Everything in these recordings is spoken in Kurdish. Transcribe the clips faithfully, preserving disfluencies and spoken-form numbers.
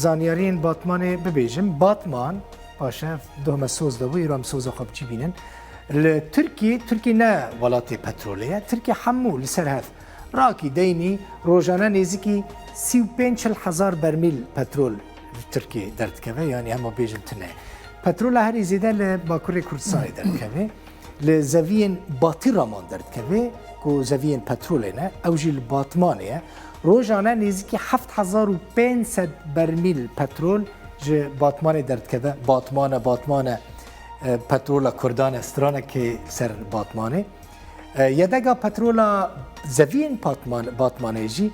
Zanyariyên Batmanê bibêjim. Batman, baş e, doh me soz de bû, îro em soza xwe bi cî bînin. Li Tirkî, Tirkî ne welatê petrolê ye. Tirkî hemû li ser hev rakî deynî rojane nêzîkî sî û pênc hezar bermîl petrol li Tirkiyê derdikeve, yanî hema bêjin tune. Petrola herî zêde li Bakurê Kurdistanê derdikeve. Li zeviyên batî raman derdikeve, ku zeviyên petrolê ne, ew jî li Batmanê ye. Rojane nêzîkî heft hezar û pênc sed bermîl petrol ji Batmanê derdikeve. Batmane, Batmane, e, petrola Kurdan e, stranekê ser Batmanê. E, yedega petrola zeviyên Batman-, Batmanê jî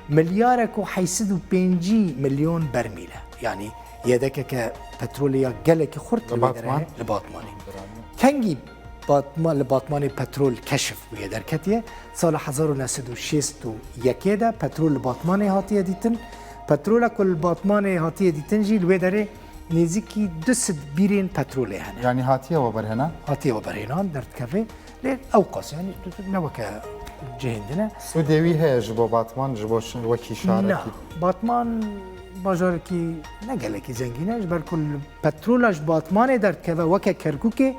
milyarek û heyt sed û pêncî milyon bermîl e. Yanî yedekeke petrolê ya gelekî xurt Li li wê derê Batman? Heye, li Batmanê. Kengî Batma-, li Batmanê petrol keşif bûye, derketiye? Sala hezar û neh sed û şêst û yekê de petrol li Batmanê hatiye dîtin. Petrola ku li Batmanê hatiye dîtin jî li wê derê nêzîkî du sed bîrên petrolê hene. Yanî hatiye weberhênan? Hatiye weberhênan, derdikeve. Lê ew qas, yanî ne weke cihên din e. Sûdê wî heye ji bo Batman, ji bo şi-, wekî şarekî? Na, Batman bajarekî ne gelekî zengîn e, ji ber ku li petrola ji Batmanê derdikeve weke Kerkûkê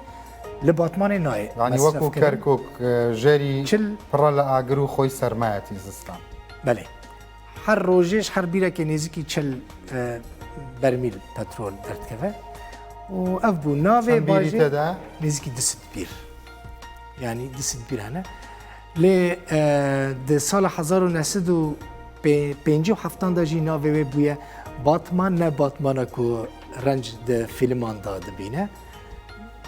li Batmanê nayê. Yanî mesref wekû kirin. Kerkûk, e, jerî Çil pire li agir û xwey sermayetî zistan. Belê. Her rojê ji her bîrekê nêzîkî çil, e, bermîl petrol derdikeve. Û ev bû navê Çend bîrî bajê te de? Nêzîkî du sed bîr. Yanî du sed bîr hene. Lê, e, di sala hezar û neh sed û pêncî û heftan de jî navê wê bûye Batman, ne Batmana ku renc di fîlman de dibîne.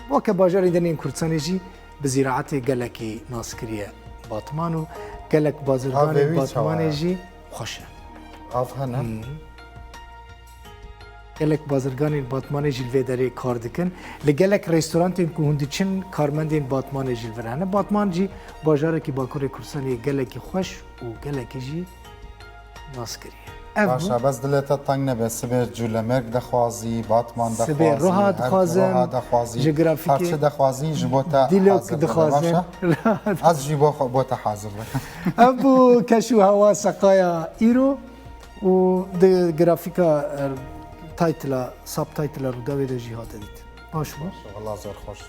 Weke bajarên din yên Kurdistanê jî bi zîraetê gelekî nas kiriye Batman û gelek bazirganên Avê wî çawa Batmanê ye? Jî xweş e. Av hene? Hmm. Gelek bazirganên Batmanê jî li vê derê kar dikin. Li gelek restorantên ku hûn diçin, karmendên Batmanê jî li vir hene. Batman jî bajarekî Bakurê Kurdistanê gelekî xweş û gelekî jî nas kiriye. Ev Baş e, bes dilê te teng nebe. Sibê cûlemêrg dexwazî, Batman dexwazî, Sibê roha dixwazim, roha dexwazî, ji grafîkê her çi dexwazî ji bo te dîlok hazir dibe, dixwazim. Baş e? Ez jî bo xwe, bo te hazir dikim. Ev bû keş û hewa seqaya îro û di grafîka, e, taytila, subtaytila Rûdawê de jî hate dîtin. Baş bû. Wela zor xweş.